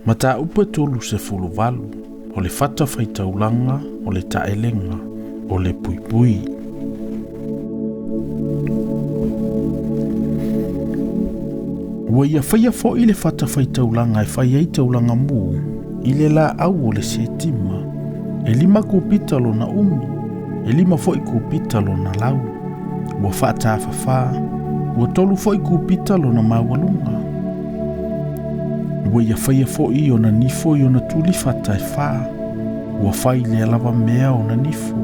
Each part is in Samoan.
Mataupu e 38, o le fatafaitaulaga, o le taelega, o le puipui. Ua ia faia foi le fatafaitaulaga e fai ai taulaga mu i le laau o le setima, e 5 kupita lona umi, e 5 foi kupita lona lau, ua faatafafa, ua 3 foi kupita lona maualuga. Ua ia faia foi ona nifo i ona tulifata e 4, ua fai lea lava mea ona nifo,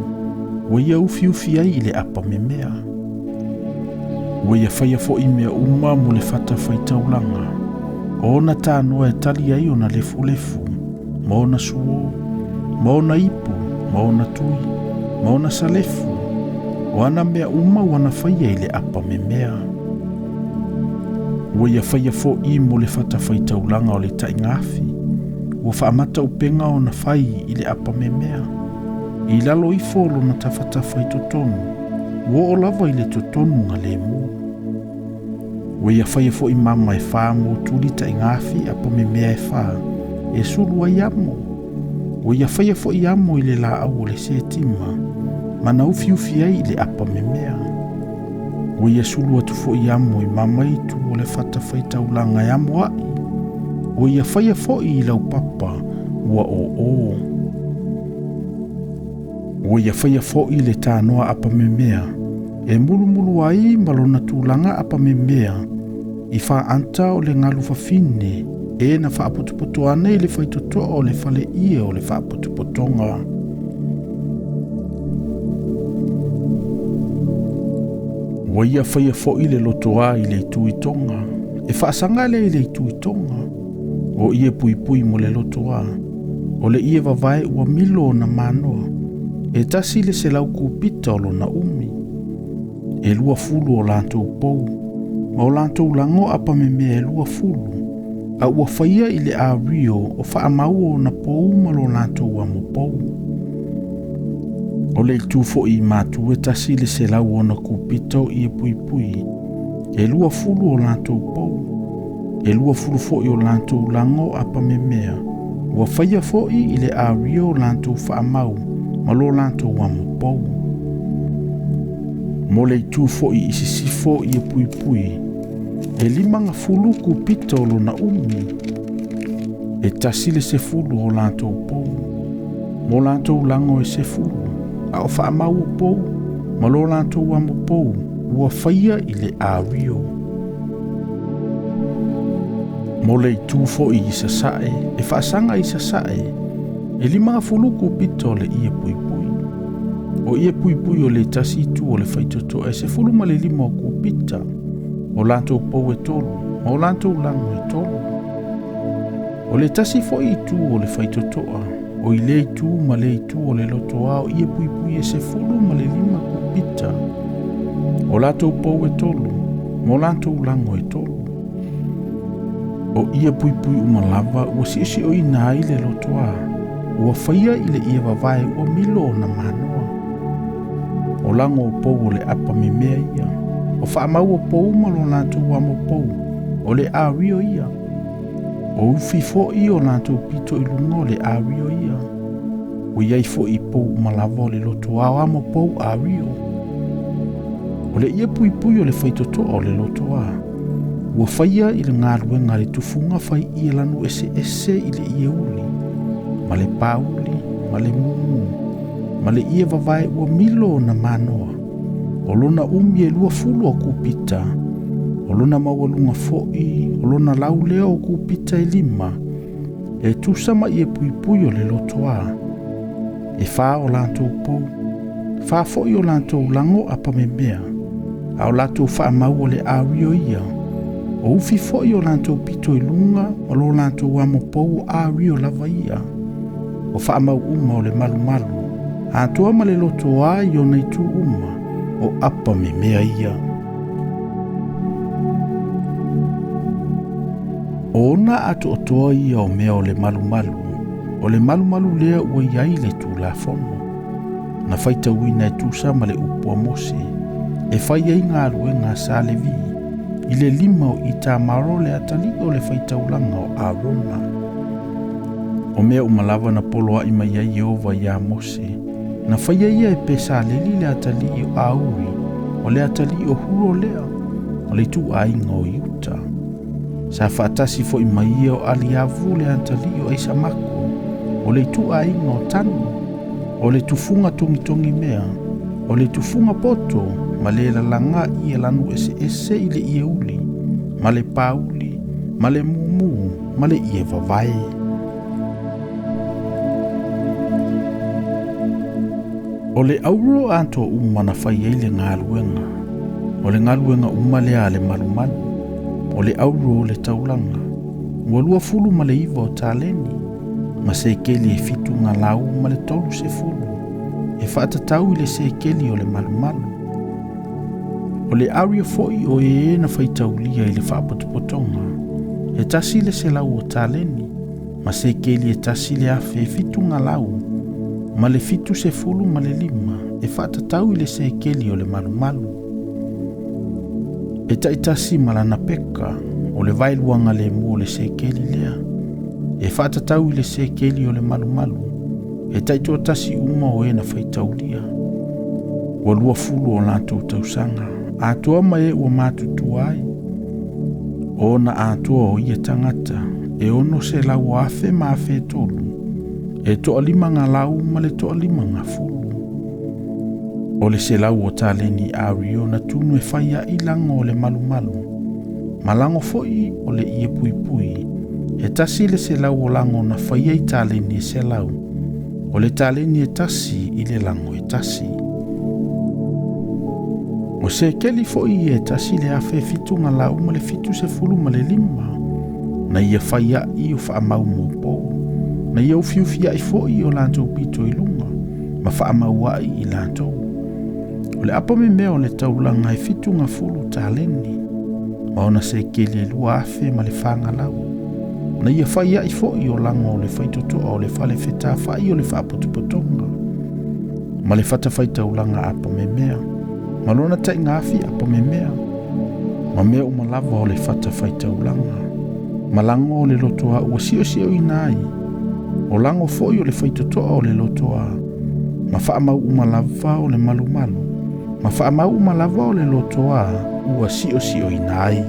ua ia ufiufi ai i le apa memea. Ua ia faia foi mea uma mo le fatafaitaulaga, o ona tanoa e tali ai ona lefulefu, ma ona suo, ma ona ipu, ma ona tui, ma ona salefu, o ana mea uma ua na faia i le apa memea. Ua ia faia foi mo le fatafaitaulaga o le taigāfi, ua faamata upenga ona fai i le apa memea. I lalo ifo o lona tafatafa i totonu, ua oo lava i le totonu ga lemu. Ua ia faia foi mama e 4 mo tuli taigāfi apa memea e 4, e sulu ai amo. Ua ia faia foi amo i le laau o le setima, ma na ufiufi ai i le apa memea. Ua ia sulu atu foi amo i mama itu o le fatafaitaulaga e amo ai. Ua ia faia foi i laupapa ua o o. Ua ia faia foi le tanoa apa memea, e mulumulu ai ma lona tulaga apa memea, i faanta o le galu fafine, e na faapotopoto ana i le faitotoa o le fale ie o le faapotopotoga. Ua ia faia foi le lotoa i le itu i tonga, e faasaga lea i le itu i tonga, o ie puipui mo le lotoa, o le ie vavae ua milo ona manoa, e 100 kupita o lona umi, e 20 o latou pou, ma o latou lago apa memea e 20, a ua faia i le ario o faamau ona pou ma lo latou amo pou. O le itu foi i matu e 100 ona kupita o ie puipui, e 20 o latou pou, e 20 foi o latou lago apa memea, ua faia foi i le ario o latou faamau ma lo latou amo pou. Mo le itu foi i sisifo ie puipui, e 50 kupita o lona umi, e 110 o latou pou, mo latou lago e 10, a o faamau o pou, ma lo latou amo pou, ua faia i le ario. Mo le itu foi i sasae, e faasaga i sasae, e 50 kupita o le ie puipui. O ie puipui o le tasi itu o le faitotoa e 15 o kupita, o latou pou e 3, ma o latou lago e 3. O le tasi foi itu o le faitotoa, o i le itu ma le itu o le lotoa o ie puipui e 15 kupita, o latou pou e 3, ma o latou lago e 3. O ie puipui uma lava ua siosioina ai le lotoa, ua faia i le ie vavae ua milo ona manoa. O lago o pou o le apa memea ia, o faamau o pou ma lo latou amo pou, o le ario ia. O ufi foi o latou pito i luga o le ario ia. O iai foi pou uma lava o le lotoa o amo pou ario. O le ie puipui o le faitotoa o le lotoa, ua faia i le galuega le tufuga fai ie lanu ese ese i le ie uli, ma le pauli, ma le mumu, ma le ie vavae ua milo ona manoa. O lona umi e 20 o kupita, o lona maualuga foi, o lona lau lea o kupita e 5, e tusa ma ie puipui o le lotoa. E 4 o latou pou, 4 foi o latou lago apa memea, a o latou faamau o le ario ia. O ufi foi o latou pito i luga, ma lo latou amo pou o ario lava ia. O faamau uma o le malumalu, atoa ma le lotoa i ona itu uma, o apa memea ia. O ona atoatoa ia o mea o le malumalu, o le malumalu lea ua iai le Tulafono. Na faitauina e tusa ma le upu a Mose, e fai ai galuega a sa Levi, i le lima o Itamaro le atalii o le faitaulaga o Arona. O mea uma lava na poloaʻi mai ai Ieova iā Mose, na faia ia e Pesaleli le atalii o Auri, o le atalii o Huro lea, o le ituaiga o Iuta. Sa faatasi foi ma ia o Aliavu le atalii o Aisamako, o le ituaiga o Tanu, o le tufuga togitogi mea, o le tufuga poto, ma le lalaga ie lanu eseese i le ie uli, ma le pauli, ma le mumu, ma le ie vavae. O le auro atoa uma na fai ai le galuega, o le galuega uma lea a le malumalu, o le auro o le taulaga, ua 29 o taleni, ma sekeli e 730, e faatatau i le sekeli o le malumalu. O le aria foi o e na faitaulia i le faapotopotoga, e 100 o taleni, ma sekeli e 1,775, e faatatau i le sekeli o le malumalu. E taitasi ma lana peka, o le vaeluaga lemu o le sekeli lea, e faatatau i le sekeli o le malumalu, e taitoatasi uma o e na faitaulia. Ua 20 o latou tausaga, atoa ma e ua matutua ai. Ona atoa o ia tagata, e 600,000 ma 1,300, e 550. O le 100 o taleni ario na tunu e fai ai lago o le malumalu, ma lago foi o le ie puipui, e 100 o lago na fai ai taleni e 100, o le taleni e 1 i le lago e 1. O sekeli foi e 1,775, na ia fai ai o faamau mopou, na ia ufiufi ai foi o latou pito i luga, ma faamau ai i latou. O le apa memea o le taulaga e 70 taleni, ma ona sekeli e 2,400. Na ia fai ai foi o lago o le faitotoa o le fale fetafai o le faapotopotoga, ma le fatafaitaulaga apa memea, ma lona taigaafi apa memea, ma mea uma lava o le fatafaitaulaga, ma lago o le lotoa ua siosioina ai, o lago foi o le faitotoa o le lotoa, ma faamau uma lava o le malumalu, ma faamau uma lava o le lotoa ua siosioina ai.